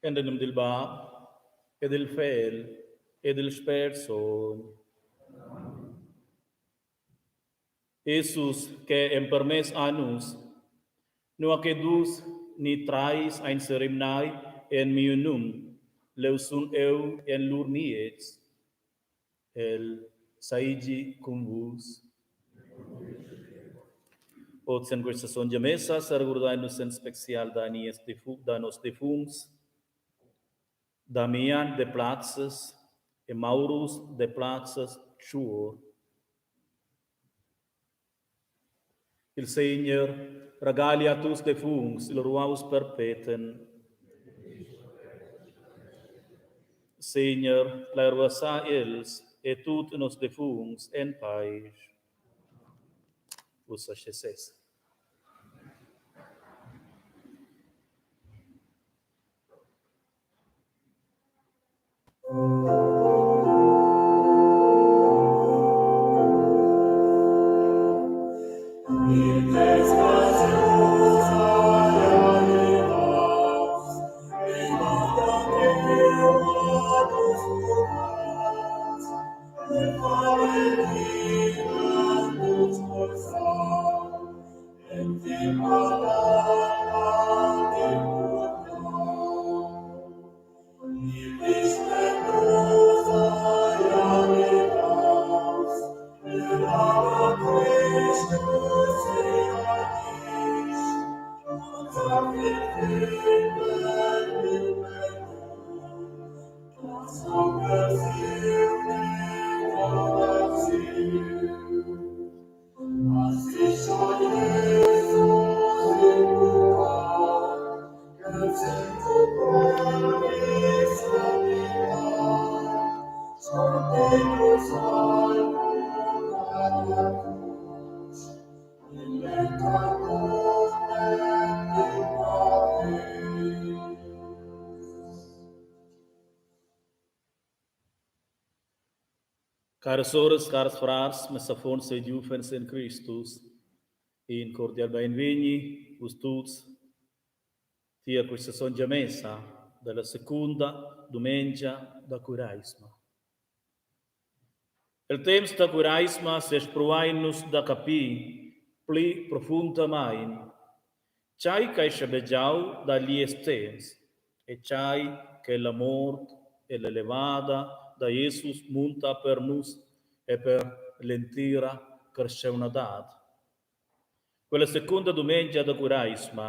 En num dil Bab e dil Fegl e dil Spert Sogn. Jesus che empermess a nus, nua che dus ni treis ein serimnai en miu num, leu sun eu en lur miez. El seigi cun vus. Oz en questa sontga messa seregurdein nus en special da nies da nos defuncts, Damian Deplazes e Maurus Deplazes Tschuor. Il Segner regali a tuts defuncts il ruaus perpeten. Segner, lai ruassar els e tut nos defuncts en paisch. Ussa sche sesa. Caras soras, cars frars, mes affons e giuvens en Cristus, in cordial beinvegni vus tuts tier questa sontga messa dalla secunda dumengia da Cureisma. El temps da Cureisma sespruein nus da capir pli profundamain tgei ch'ei schabegiau da gliez temps e tgei che la mort e la levada da Jesus munta per nus e per l'entira carstgaunadad. Quella secunda dumengia da Cureisma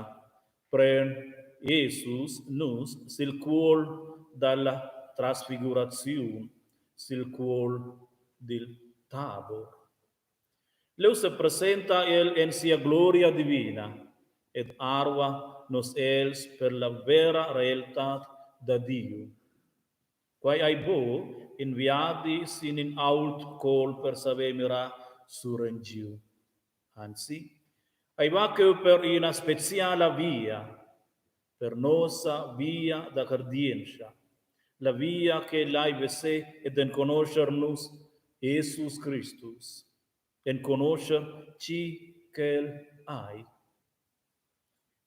pren Jesus nus sil cuol dalla transfiguraziun, sil cuol dil Tabor. Leu sepresenta el en sia gloria divina ed arva nos egls per la vera realtad da Diu. Quei ei buc in viadi sin in ault col per saver mirar surengiu. Anzi, ei va cheu per ina speciala via, per nossa via da cardientscha, la via che lai veser ed enconoscher nus Jesus Cristus, enconoscher tgi ch'el ei.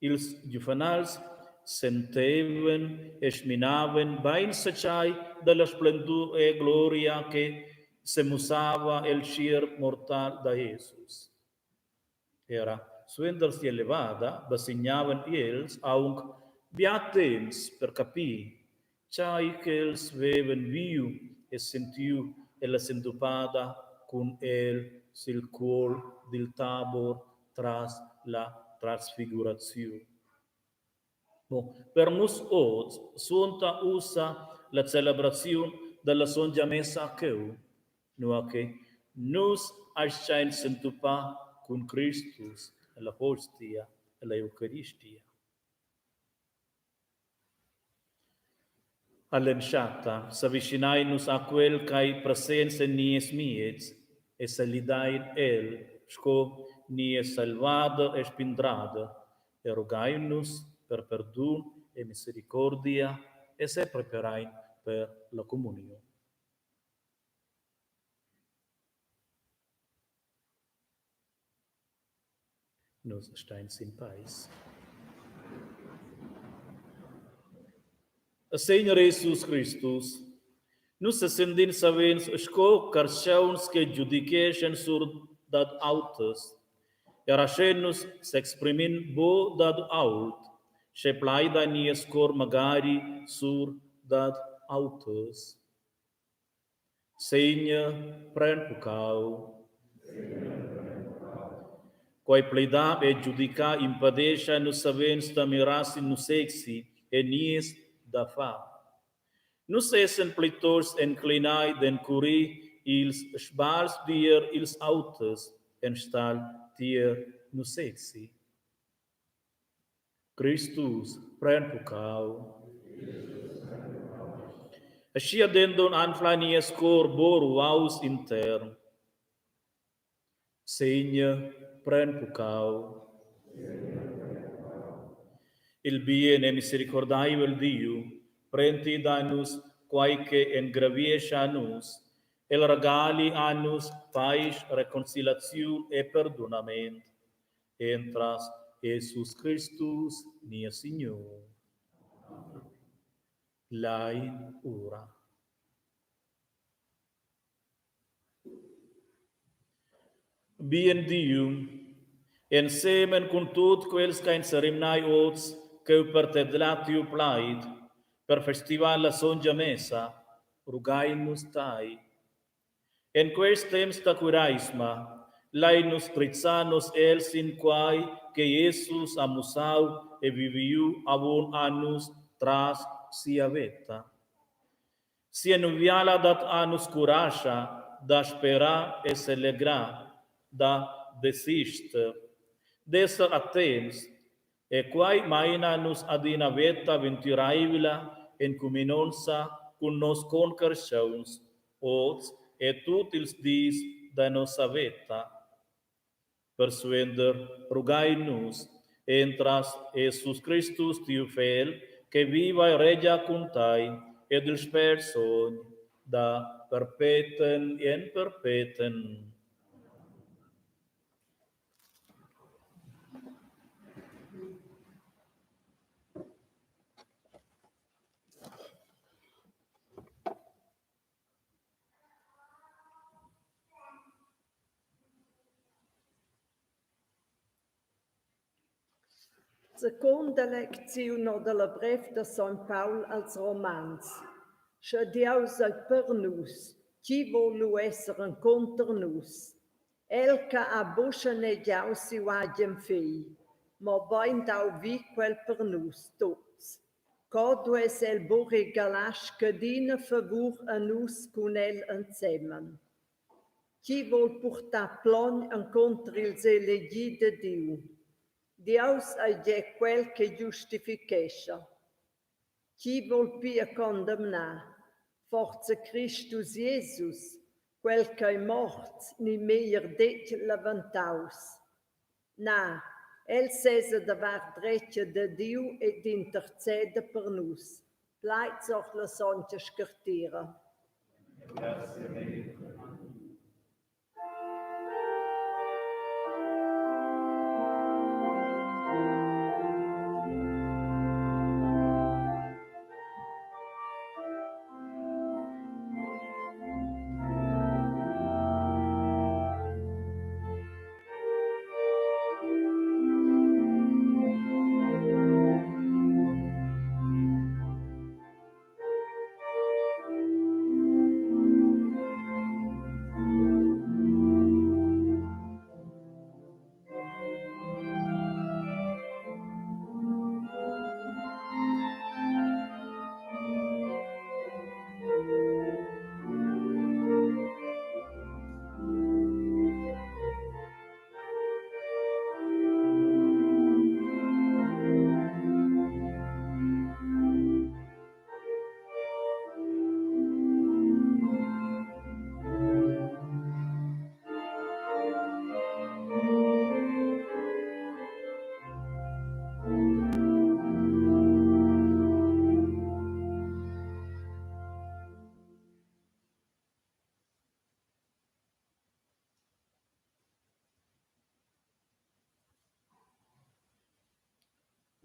Ils giuvenals sentevan e sminavan bein setschai dalla splendur e gloria che semussava el tgierp mortal da Jesus. Era suenter sia levada basegnavan els aunc bia temps per capir tgei ch'els vevan viu e sentiu ella sentupada cun el sil cuol dil Tabor tras la transfiguraziun. Mo per nus oz suonda ussa la celebraziun dalla sontga messa cheu, nua che nus astgein s'entupar cun Cristus ella hostia, ella eucaristia. All'entschatta s'avischinein nus a quel ch'ei presents en nies miez e salidein el sco nies Salvader e Spindrader e rughein nus per perdun e misericordia e sepreparein per la communiun. Nus stein sin peis. Segner Jesus Cristus, nus sesentin savens sco carstgauns che giudicheschan sur dad auters. Era sche nus s'exprimin buc dad ault, sche plaida nies cor magari sur dad auters. Segner, pren puccau. Quei plidar e giudicar impedescha nus savens da mirar sin nus sezzi e nies da far. Nus essen plitost enclinai d'encurir ils sbagls tier ils auters enstagl tier nus sezzi. Cristus pren puccau. Aschia denton anfla nies cor buc ruaus intern. Segner, pren puccau. Il bien e misericordaivel Diu pren ti da nus quai che engraviescha a nus. El regali a nus paisch, reconciliaziun e perdunament. Entras Jesus Cristus, nies Signur. Lein ura. Bien Diu, ensemen cun tut quels ch'ein serimnai oz cheu per tedlar tiu plaid, per festivar la sontga messa, rugain nus tei. En quest temps da cureisma lein nus drizzar nos egls sin quei che Jesus ha mussau e viviu avon a nus tras sia veta. Sia nuviala dat a nus curascha da sperar e selegrar, da desister, d'esser attents e quai maina nus ad ina veta ventiraivla en cuminonza cun nos concarstgauns oz e tut ils dis da nossa veta. Persuenter rugain nus entras Jesus Cristus tiu Fegl che viva e regia cun tai ed il Spert Sogn da perpeten en perpeten. Secunda lecziun or dalla brev da sogn Paul als Romans. Sche Dieus ei per nus, tgi vul lu esser encunter nus? El che ha buca schanegiau siu agen fegl, mobein dau vi quel per nus tuts. Co duess el buc regalar scadina favur a nus cun el ensemen? Tgi vul purtar plogn encunter ils elegi da Diu? Dieus ei gie quel che giustifichescha. Tgi vul pia condemnar? Forsa Cristus Jesus, quel ch'ei morts ni meglier detg leventaus? Na, el sesa da vart dretga da Diu ed interceda per nus. Plaids ord la sontga scartira.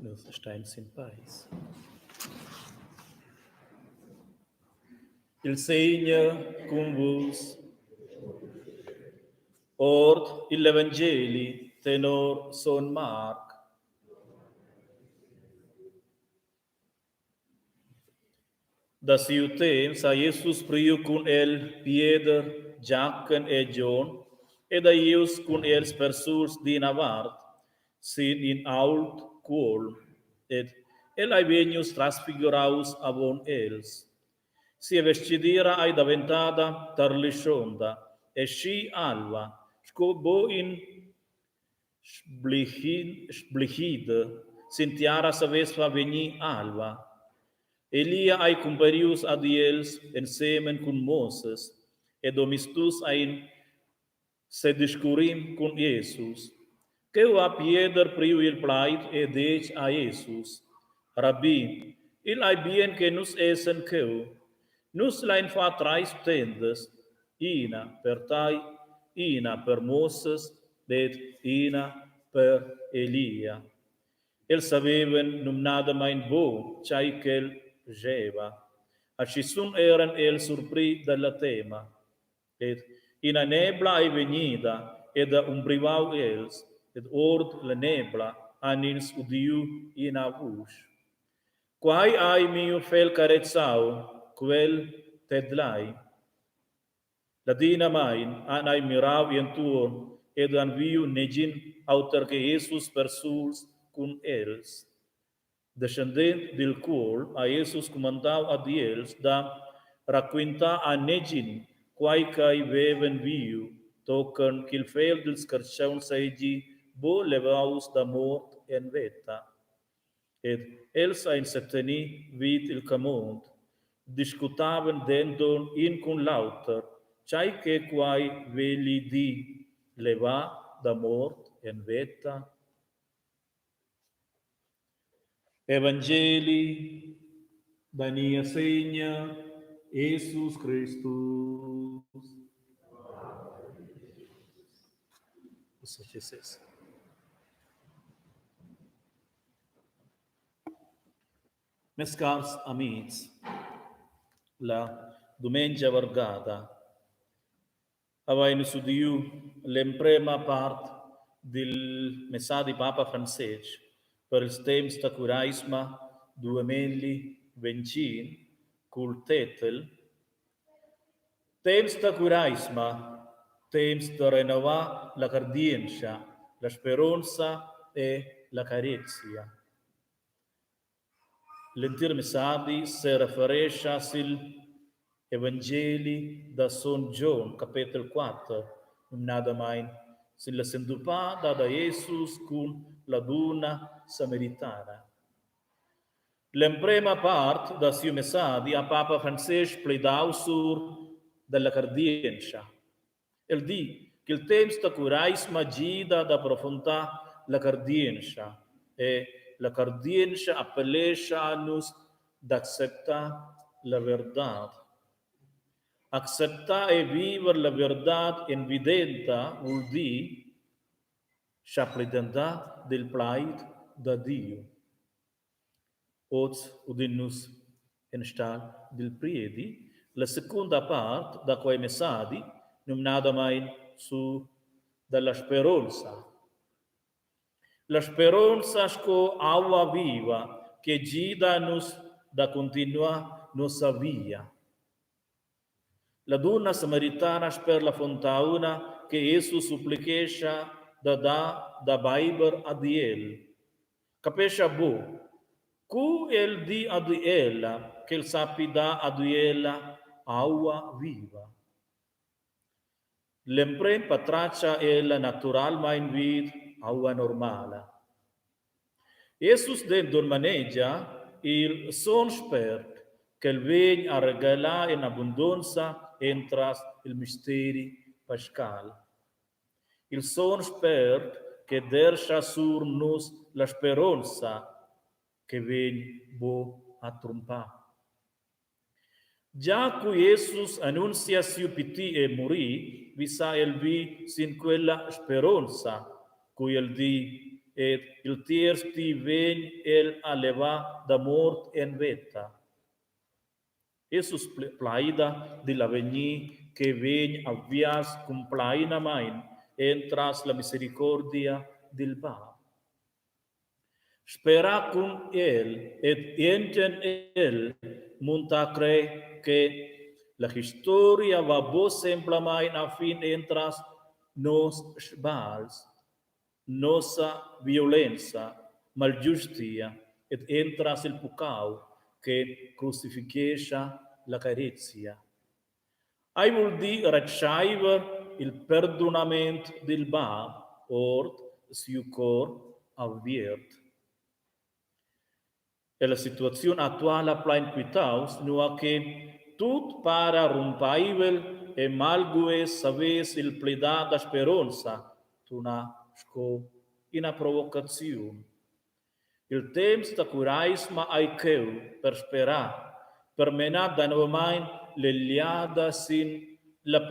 Nus stein sin peis. Il Segner cun vus. Ord igl evangeli tenor son Marc. Da siu temps ha Jesus priu cun el Pieder, Giachen e Gion ed ei ius cun els persuls d'ina vart sin in ault cuolm ed el ei vegnius transfiguraus avon els. Sia vestgidira ei daventada tarlischonta e schi alva sco buc in sblihida sin tiara savess far vegnir alva. Elia ei cumparius ad els ensemen cun Moses ed omisdus ein sediscurri cun Jesus. Cheu ha Pieder priu il plaid e detg a Jesus: Rabbi, igl ei bien che nus essen cheu. Nus lein far treis tendas, ina per tai, ina per Moses ed ina per Elia. Els savevan numnadamain buc tgei ch'el scheva. Aschizun eran els surpri dalla tema. Ed ina nebla ei vegnida ed ha umbrivau els, ed ord la nebla han ins udiu ina vusch. Quai ei miu fegl carezau, quel tedlai. Ladinamein han ei mirau entuorn ed han viu negin auter che Jesus persuls cun els. Descendend dil cuolm ha Jesus cumandau ad els da raquintar a negin quai ch'ei vevan viu, tochen ch'il fegl dils carstgauns seigi buc levaus da mort en veta. Ed els ein seteni vid il camond, discutavan denton in cun l'auter, tgei che quei vegli dir, levar da mort en veta. Evangeli da Niessegner Jesus Cristus. Mes cars amitgs, la dumengia vargada havein nus udiu l'emprema part dil messadi papa Francestg per ils temps da cureisma duamilli ventgin cul tetel Temps da cureisma, temps da renovar la cardientscha, la speronza e la carezia. L'entir messadi sereferescha sigl evangeli da sogn Gion, capetel quatter, numnadamein sin la sentupada da Jesus cun la dunna samaritana. L'emprema part da siu messadi ha papa Francestg plidau sur dalla cardientscha. El di ch'il temps da cureisma gida d'approfuntar la cardientscha e la cardientscha appellescha a nus d'acceptar la verdad. Acceptar e viver la verdad envidenta vul dir scha plidentà dil plaid da Diu. Oz udin nus enstagl dil priedi la secunda part da quei messadi, numnadamein sur dalla speronza. La speronza sco aua viva che gida nus da continuar nossa via. La dunna samaritana sper la fontauna che Jesus supplichescha da dar da beiber ad el. Capescha buc, cu el di ad ella ch'el sappi dar ad ella aua viva. L'emprem patratga ella naturalmein vid aua normala. Jesus denton manegia il Sogn Spert ch'el vegn a regalar en abundonza entras il misteri pascal. Il Sogn Spert che derscha sur nus la speronza che vegn buc a trumpar. Gia cu Jesus annunzia siu pitir e murir, vesa el vi sin quella speronza, cu el di, Ed il tierz di vegn el a levar da mort en veta. Jesus plaida digl avegnir che vegn avias cumplainamein entras la misericordia dil Bab. Sperar cun el ed enten el munta crer che la historia va buc semplamein a fin entras nos sbagls, nossa violenza, malgiustia ed entras il puccau che crucifichescha la carezia. Ei vul dir retscheiver il perdunament dil Bab ord siu cor aviert. Ella situaziun actuala plein quitaus, nua che tut para rumpeivel e malguess savess il plidar da speronza tunar sco ina provocaziun. Il temps da cureisma ei cheu per sperar, per menar danovamein l'egliada sin la,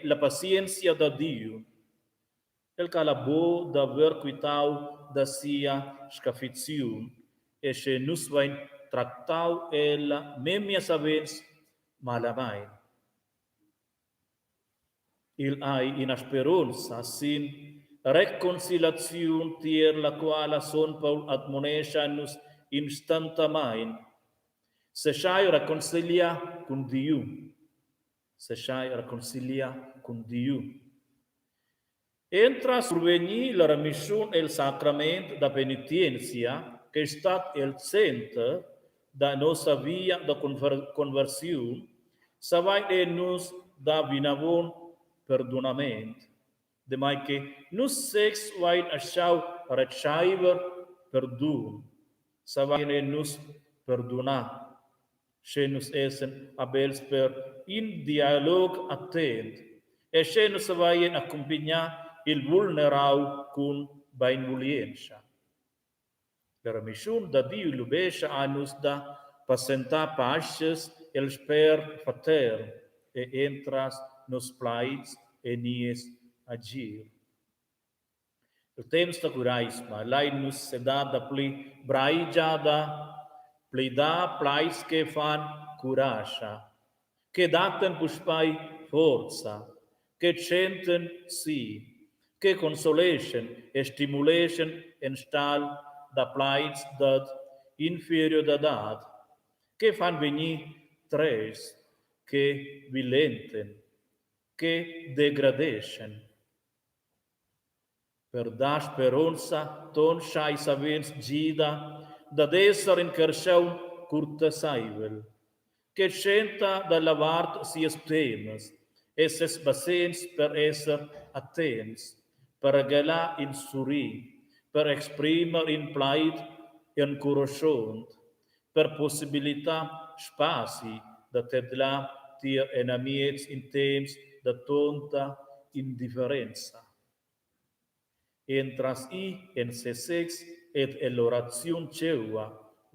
la pazienzia da Diu. El cala buc da ver quitau da sia scaffiziun e sche nus vein tractau ella memia savens malamein. Igl ei ina speronza sin reconciliaziun tier la quala sogn Paul admonescha nus instantamein: Seschai reconciliar cun Diu. Seschai reconciliar cun Diu. Entras survegnir la remischun el sacrament da penitenzia che stat el center da nossa via da conversiun, savein er nus dar vinavon perdunament, demai che nus sezs vein aschau retscheiver perdun, savein er nus perdunar. sche nus essen abels per in dialog attent e sche nus saveien accumpignar il vulnerau cun beinvulientscha. La remischun da Diu lubescha a nus da passentar pasches el spert fratern e entras nos plaids e nies agir. Il temps da cureisma lein nus sedar dapli breigia da plidar plaids che fan curascha, che dattan puspei forza, che tschentan si, che consoleschan e stimuleschan enstagl da plaids dad inferioradad, che fan vegnir trests, che vilenten, che degradeschan. Per dar speronza tonscha ei savens gida dad esser in carstgaun curteseivel, che tschenta dalla vart sias temas e ses basegns per esser attents, per regalar in surrir, per exprimer in plaid encuraschont, per possibilitar spazi da tedlar tier enamiez in temps da tonta indifferenza. Entras i en sesez ed ell'oraziun tscheua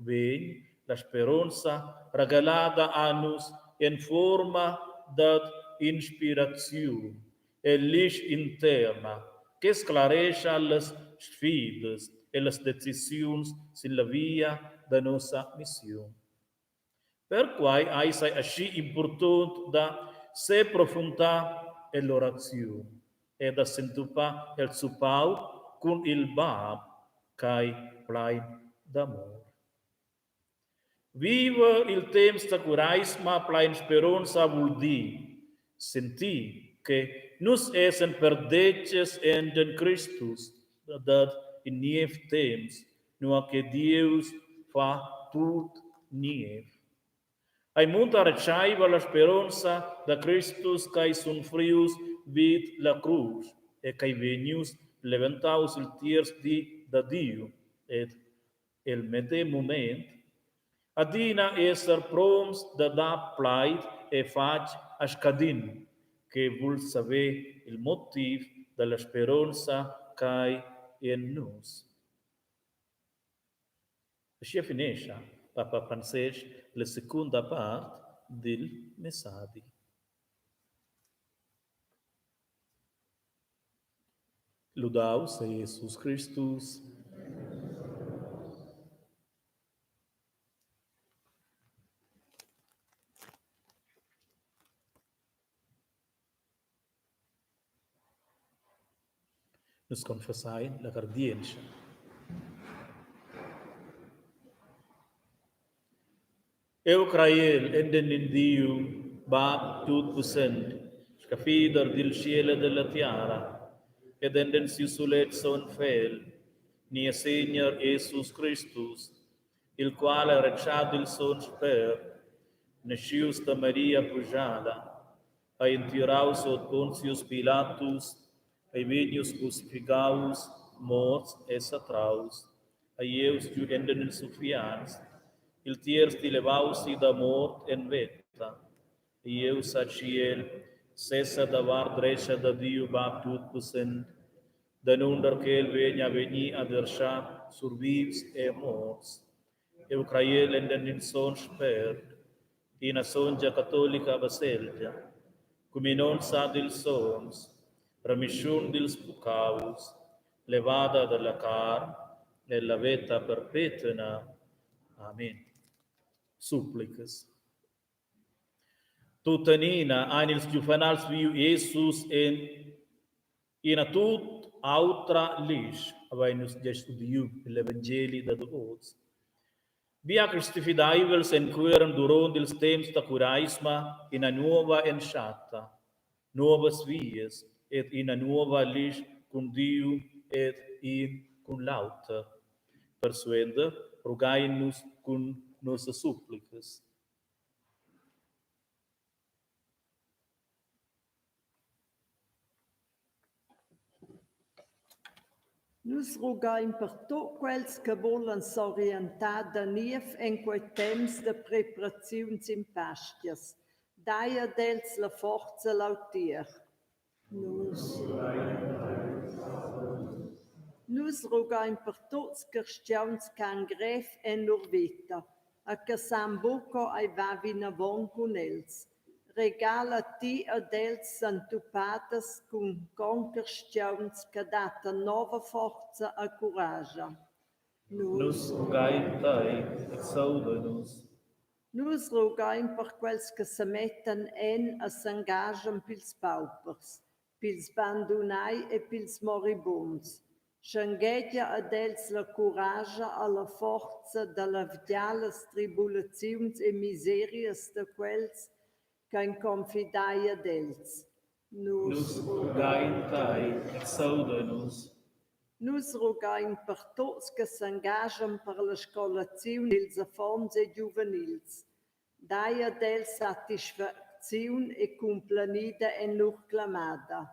vegn la speronza regalada a nus en fuorma dad inspiraziun e glisch interna che sclarescha las sfidas e las decisiuns sin la via da nossa missiun. Perquai eis ei aschi impurtont da seprofundar ell'oraziun e da s'entupar el zuppau cun il Bab ch'ei plein d'amur. Viver il temps da cureisma plein speronza vul dir sentir che nus essen perdetgs enten Cristus dad in niev temps, nua che Dieus fa tut niev. Ei munta retscheiver la speronza da Cristus ch'ei sunfrius vid la crusch e ch'ei vegnius leventaus il tierz di da Diu ed el medem mument adina esser promts da dar plaid e fatg a scadin che vul saver il motiv dalla speronza ch'ei en nus. Aschia finescha papa Francestg la secunda part dil messadi. Ludaus sei Jesus Cristus. Nus confessein la cardientscha. Eu craiel enden in Diu, Bab tutpussent, scaffider dil tschiel e della tiara, ed enden siu sulet sogn Fegl, nies Segner Jesus Cristus, il qual ha retschart il Sogn Spert, naschius da Maria pujada, ha entirau sut Pontius Pilatus, ei vegnius crucificaus, morts e satraus, ei ius giu enden ils uffiarns, il tierz di levaus si da mort en veta, ei ius a tschiel, sesa da vart dretga da Diu Bab tutpussent, danunder ch'el vegn a vegnir a derschar sur vivs e morts. Eu craiel enden in sogn Spert, ina sontga catolica baselgia, cuminonza dils sogns, remischun dils puccaus, levada dalla carn nella veta perpetna. Amen. Supplicas. Tuttenina ein ils giuvenals viu Jesus en ina tut autra glisch, havein nus gest udiu egl evangeli dad oz. Bia cristifideivels encueran duront ils temps da cureisma ina nova entschatta, novas vias ed ina nova glisch cun Diu ed in cun l'auter. Persuenter rughein nus cun nossas supplicas. Nus rughein per tut quels che vulan s'orientar da niev en quei temps da preparaziun sin Pastgas. Dai ad els la forza leutier. Nus Nus rughein per tuts carstgauns che han grev en lur veta e che san buca co ei va vinavon cun els. Regala ti ad els sentupadas cun concarstgauns che dattan nova forza e curascha. Nus rughein tei, exauda nus. Nus rughein per quels che semettan en e s'engaschan pils paupers, pils bandunai e pils moribunds. Schenghegia ad els la curascha e la forza da levgiar las tribulaziuns e miserias da quels ch'ein confidai ad els. Nus rughein tei, exauda nus. Nus rughein per tuts che s'engaschan per la scolaziun dils affons e giuvenils. Dai ad els satisfacziun e cumplanida en lur clamada.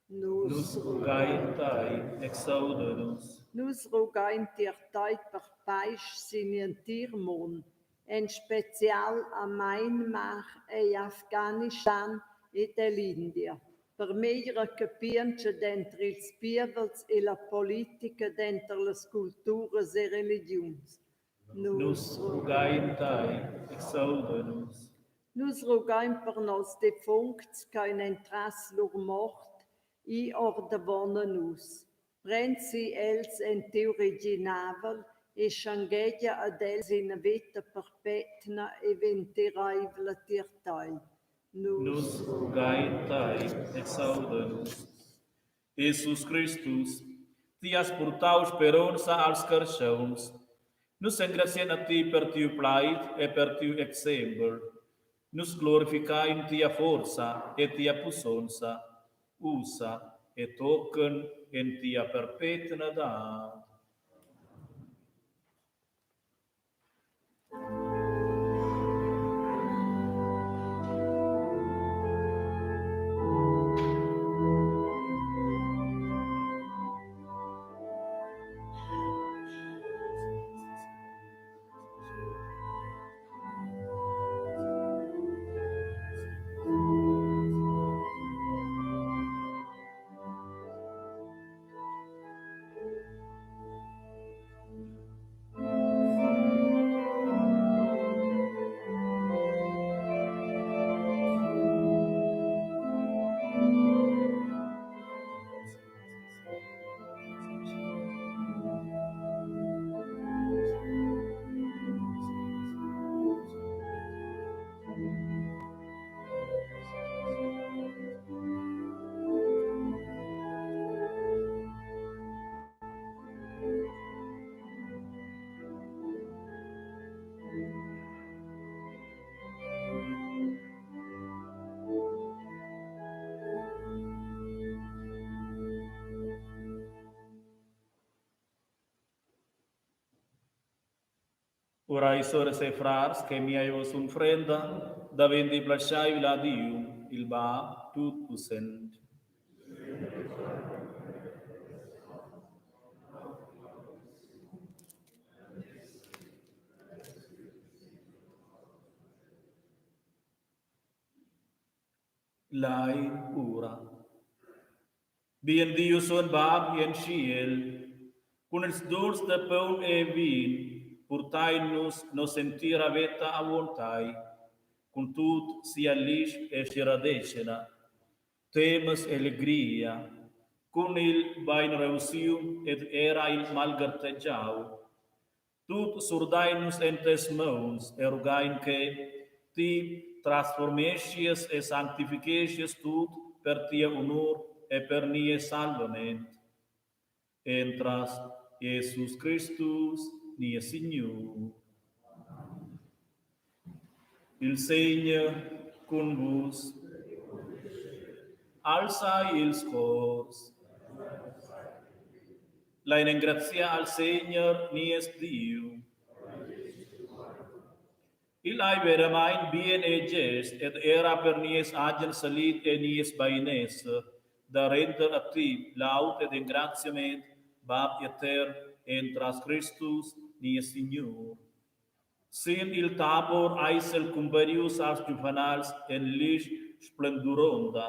Nus Nus rughein tei, exauda nus. Nus rughein tier tei per paisch sin igl entir mund, en special a Myanmar, egl Afghanistan ed ell'India, per megliera capientscha denter ils pievels e la politica denter las culturas e religiuns. Nus rughein tei, exauda nus. Nus rughein per nos defuncts ch'ein entras lur mort i ordavon a nus. Pren si els en tiu reginavel e schenghegia ad els ina veta perpetna e ventireivla tier tei. Nus rughein tei, exauda nus. Jesus Cristus, ti has purtau speronza als carstgauns. Nus engraziein a ti per tiu plaid e per tiu exempel. Nus glorifichein tia forza e tia pussonza, ussa e tochen en tia perpetnadad. Orai soras e frars che mia unfrenda daventi plaschaivla a Diu, il Bab tutpussent. Lai ura. Bien Diu sogn Bab en tschiel, cun ils duns da paun e vin purtein nus noss'entira veta avon tei, cun tut sia glisch e stgiradetgna, temas e legria, cun il beinreussiu ed era il malgartegiau. Tut surdein nus en tes mauns e rughein che ti transformeschies e sanctificheschies tut per tia honur e per nies salvament. Entras Jesus Cristus, nies Signur. Il Segner cun vus. Alzai ils cors. Lein engraziar al Segner nies Diu. Igl ei veramein bien e gest ed era per nies agen salit e nies beinesser da render a ti laud ed engraziament, Bab etern, entras Cristus, nies Signur. Sin il Tabor eis el cumparius als giuvenals en glisch splenduronda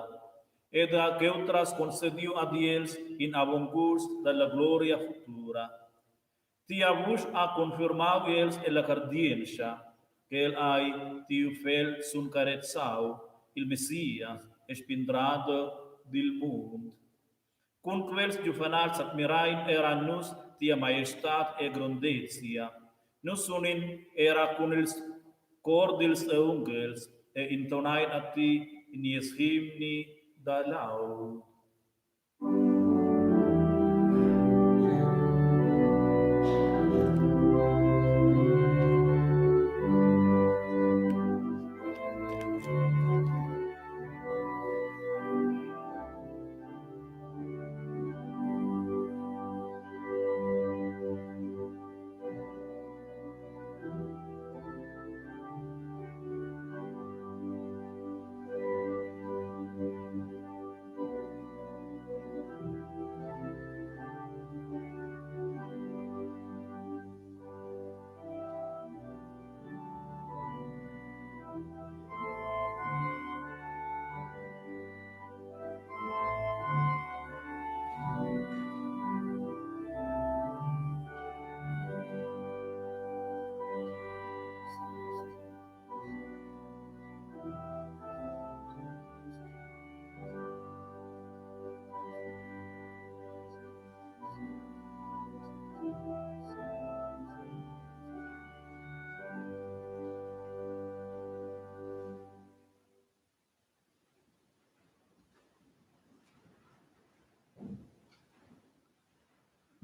ed ha cheutras concediu ad els in avongust dalla gloria futura. Tia vusch ha confirmau els ella cardientscha ch'el ei tiu fegl zun carezau, il Messias e spindrader dil mund. Cun quels giuvenals admirein era nus tia maiestad e grondezia. Nus unin era cun ils cor dils aunghels e intonein a ti nies himni da laud.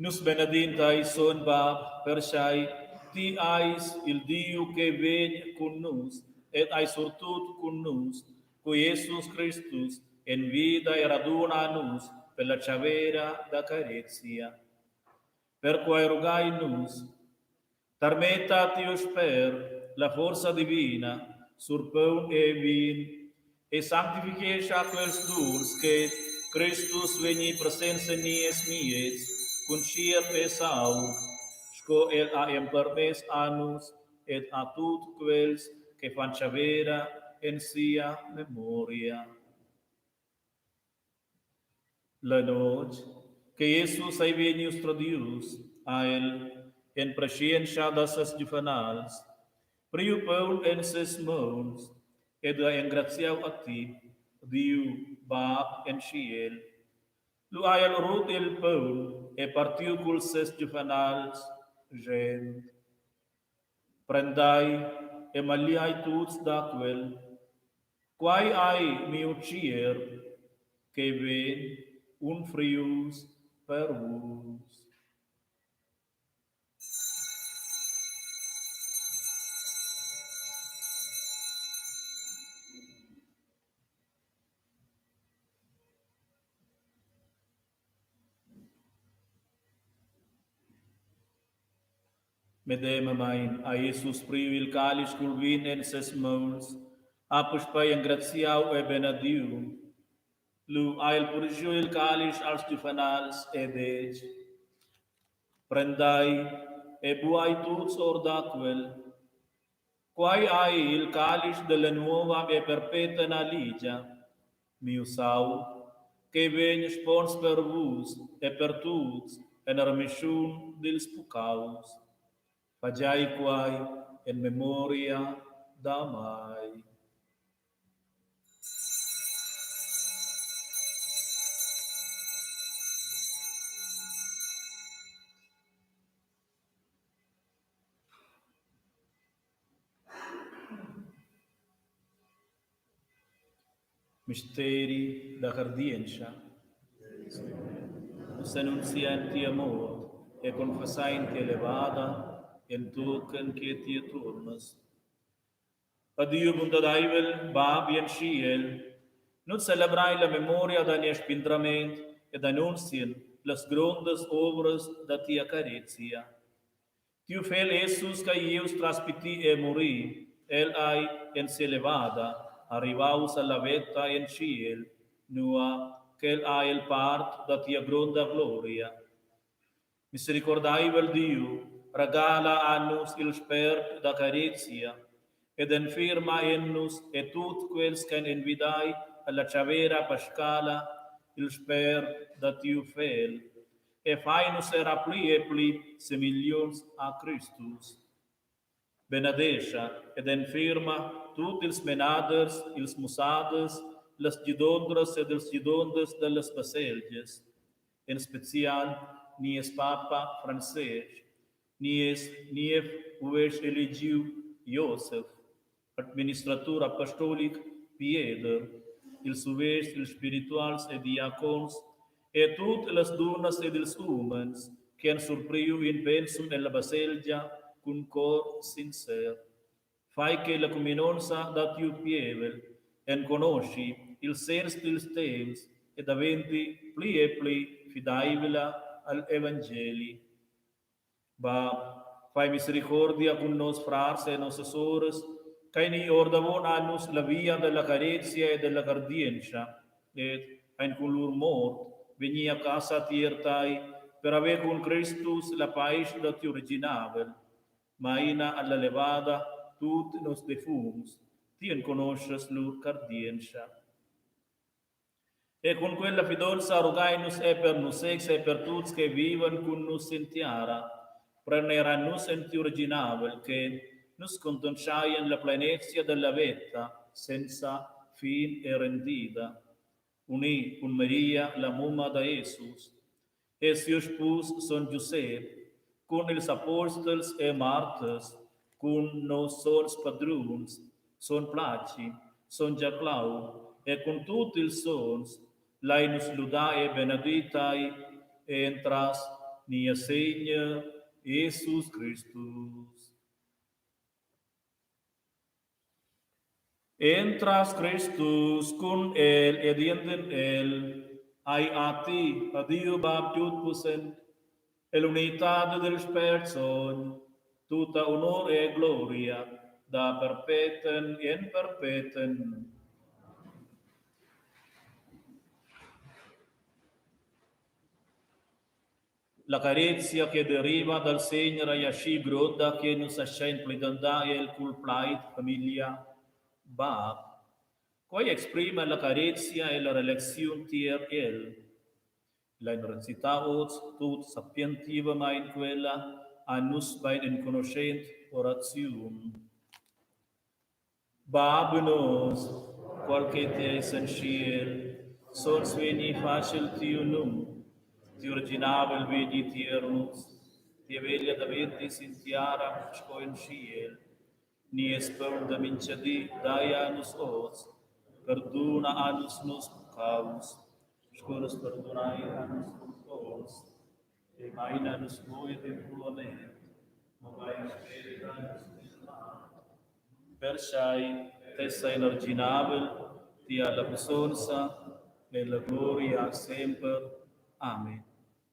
Nus benedin tei, sogn Bab, perchei ti eis il Diu che vegn cun nus ed ei surtut cun nus, cu Jesus Cristus envida e raduna a nus per la tschavera da carezia. Perquei rughein nus, Tarmetta tiu Spert la forza divina sur paun e vin e sanctifichescha quels duns che Cristus vegni presents en nies miez cun tgierp e saung, sco el ha empermess a nus ed a tut quels che fan tschavera en sia memoria. La notg che Jesus ei vegnius tradius, ha el, en preschientscha da ses giuvenals, priu paun en ses mauns ed ha engraziau a ti, Diu Bab en tschiel. Lu ha el rut il paun e partiu culs ses giuvenals, schend: Prendai e magliai tuts da quel. Quai ei miu tgierp che vegn unfrius per vus. Medemamein ha Jesus priu il calisch cul vin en ses mauns, ha puspei engraziau e benediu. Lu ha el purschiu il calisch als giuvenals e detg: Prendai e buai tuts or da quel. Quai ei il calisch dalla nova e perpetna ligia, miu saung, che vegn spons per vus e per tuts en remischun dils puccaus. Fagiai quai en memoria da mei. Misteri da cardientscha. Nus annunziain tia mort e confessain tia levada entochen che ti tuornas. A Diu buntadaivel, Bab en tschiel, nus celebrain la memoria da nies spindrament ed annunzien las grondas ovras da tia carezia. Tiu fegl Jesus ch'ei ius tras pitir e murir, el ei en sia levada arrivaus alla veta en tschiel, nua ch'el ha el part da tia gronda gloria. Misericordaivel Diu, regala a nus il spert da carezia ed enfirma en nus e tut quels ch'ein envidai alla tschavera pascala il spert da tiu Fegl e fai nus era pli e pli semiglions a Cristus. Benedescha ed enfirma tut ils menaders, ils mussaders, las gidondras ed ils gidonders dallas baselgias, en special nies papa Francestg, nies niev uestg elegiu Josef, administratur apostolic Pieder, ils uvestgs, ils spirituals e diacons e tut las dunnas ed ils umens che han surpriu in pensum ella baselgia cun cor sincer. Fai che la cuminonza da tiu pievel enconoschi ils sens dils temps e daventi pli e pli fideivla al evangeli. Bab, fai misericordia cun nos frars e nossas soras, ch'ein i ordavon a nus la via della carezia e della cardientscha, ed ein cun lur mort vegni a casa tier tai per haver cun Cristus la paisch da tiu reginavel. Maina alla levada tut nos defuncts, ti enconoschas lur cardientscha. E cun quella fidonza rugain nus er per nus sezs e per tuts che vivan cun nus sin tiara, prender a nus en tiu reginavel che nus contonscheien la plenezia dalla veta senza fin e rendida. Unir cun Maria, la mumma da Jesus, e siu spus sogn Giusep, cun ils apostels e marters, cun nos sogns padruns, sogn Placi, sogn Giaclau e cun tut ils sogns, lai nus ludar e benedir tei entras nies Segner Jesus Cristus. Entras Cristus cun el ed enten el, hai a ti, a Diu Bab tutpussent, ell'unitad del Spert Sogn, tutta honor e gloria da perpeten en perpeten. La carezia che deriva dal Segner ei aschi gronda che nus astgein plidandar el cul plaid famiglia bab. Quei exprima la carezia e la relaziun tier el. Lein recitar oz tut sapientivamein quella a nus bein enconuschent oraziun. Bab nos, qual che ti eis en tschiel, sogns vegni fatg il tiu num, tiu reginavel vegni tier nus, tia veglia daventi sin tiara sco en tschiel. Nies paun da mintgadi dai a nus oz, perduna a nus nos puccaus, sco nus perdunein a nos culponts, e meina nus buc en empruament, mobein spera nus dil mal. Perchei tes ei il ti ha la pussonza e la gloria semper. Amen.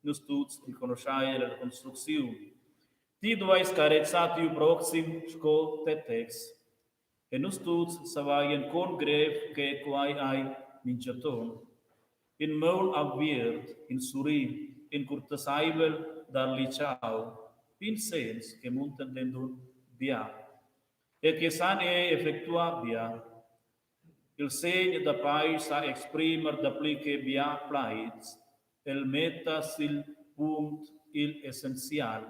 Nus tuts enconuschein la construcziun. Ti dueis carezar tiu proxim sco tetez. E nus tuts savein con grev che quei ei mintgaton. In maun aviert, in surrir, in curteseivel dar lichau, pigns segns che muntan denton bia e che san era effectuar bia. Il segn da paisch sa exprimer dapli che bia plaids. El metta sil punct igl essenzial.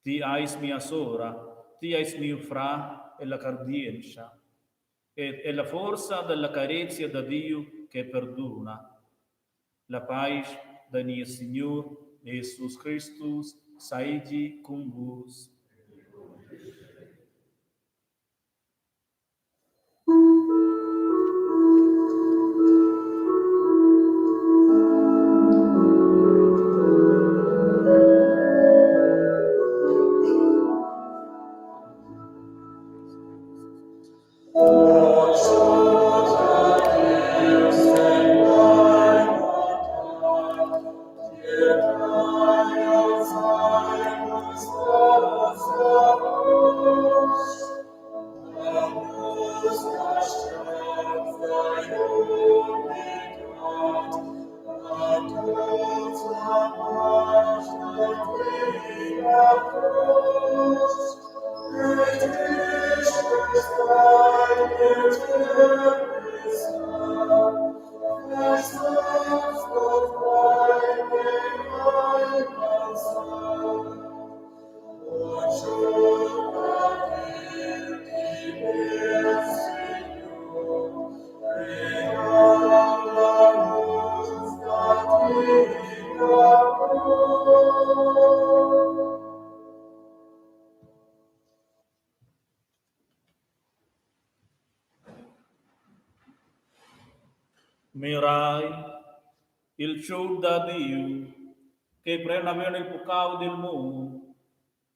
Ti eis mia sora, ti eis miu frar ella cardientscha ed ella forza dalla carezia da Diu che perduna. La paisch da nies Signur Jesus Cristus seigi cun vus. Mirai, il tschut da Diu che pren naven il puccau dil mund,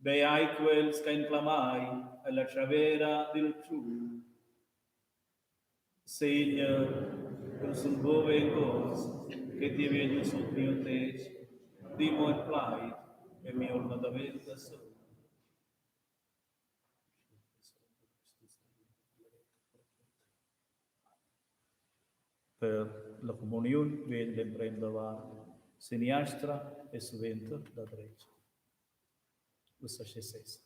beai quels ch'ein clamai ella tschavera dil tschut. Segner, jeu sun buc vengonzs che ti vegnius sut miu tetg, di mo in plaid e mi'olma daventa sauna. Per la communiun vegn l'emprem da vart seniastra e suenter da dretga. Ussa sche sesa.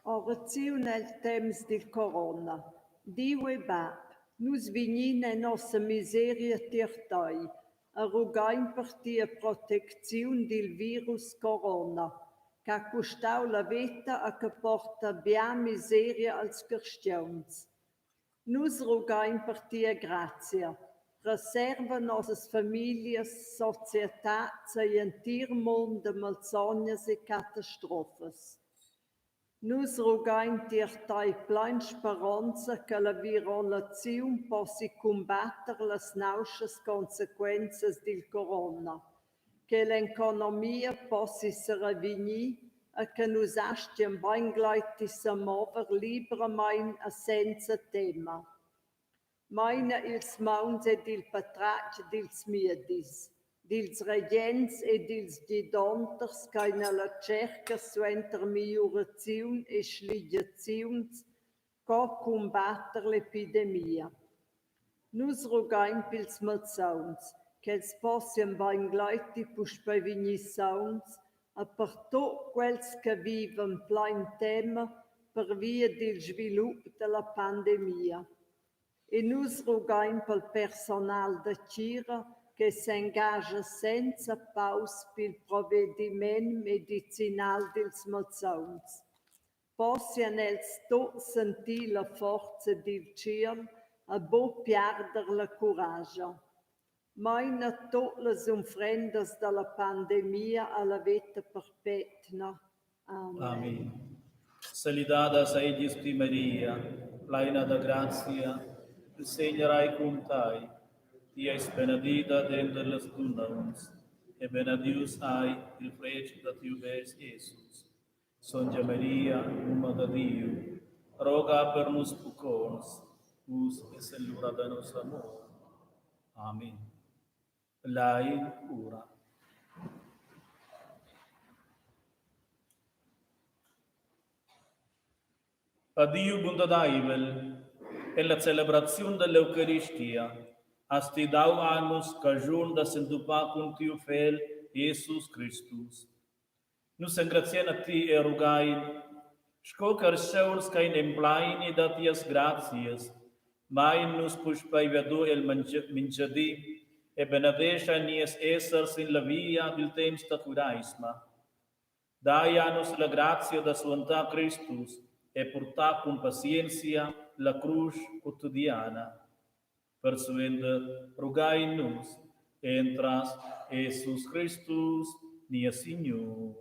Oraziun el temps dil corona. Diu e Bab, nus vegnin en nossa miseria tier tei e rughein per tia protecziun dil virus corona che ha custau la veta e che porta bia miseria als carstgauns. Nus rughein per tia grazia. Preserva nossas famiglias, societads egl entir mund da malsognas e catastrofas. Nus rughein tier tei plein speronza che la virolaziun possi cumbatter las nauschas consequenzas dil corona, che l'economia possi serevegnir e che nus astgien beingleiti semover libramein e senza tema. Meina ils mauns ed il patratg dils miedis, dils regents e dils gidonters ch'ein alla tscherca suenter migliuraziun e sligiaziuns co cumbatter l'epidemia. Nus rughein pils malsauns, ch'els possian beingleiti puspei vegnir sauns e per tut quels che vivan plein tema pervia dil svilup dalla pandemia. E nus rughein pel personal da tgira che s'engascha senza paus pil provediment medicinal dils malsauns. Possian els tuts sentir la forza dil tschiel e buc piarder la curascha. Meina tut las unfrendas dalla pandemia alla veta perpetna. Amen. Amen. Salidada seigies ti Maria, pleina da grazia, il Segner ei cun tei. Ti eis benedida denter las dunnauns, e benedius ei il fretg da tiu best Jesus. Sontga Maria, mumma da Diu, roga per nus pucconts, uss e l'ura da nossa mort. Amen. Lein ura. A Diu buntadaivel, en la celebraziun dall'Eucaristia has ti dau a nus caschun da s'entupar cun tiu Fegl Jesus Cristus. Nus engraziein a ti e rughein, sco carstgauns ch'ein emplaini da tias grazias, mein nus puspei viado el mintgadi e benedescha nies esser sin la via dil temps da cureisma. Dai a nus la grazia da suantar Cristus e purtar cun pazienzia la crusch quotidiana. Persuenter rughein nus entras Jesus Cristus, nies Signur.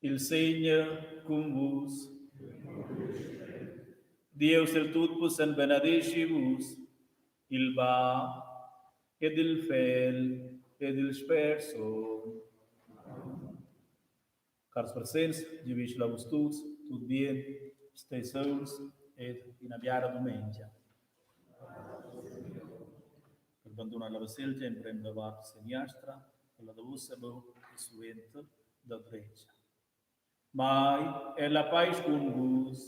Il Segner cun vus. Dieus il Tutpussent benedeschi vus, il Bab ed il Fegl ed il Spert Sogn. Cars presents, giavischel a vus tuts tut bien, stei sauns ed ina biara dumengia. Per bandunar la baselgia emprem da vart seniastra, la davosa bu e suenter da dretga. Mai e la paisch cun vus.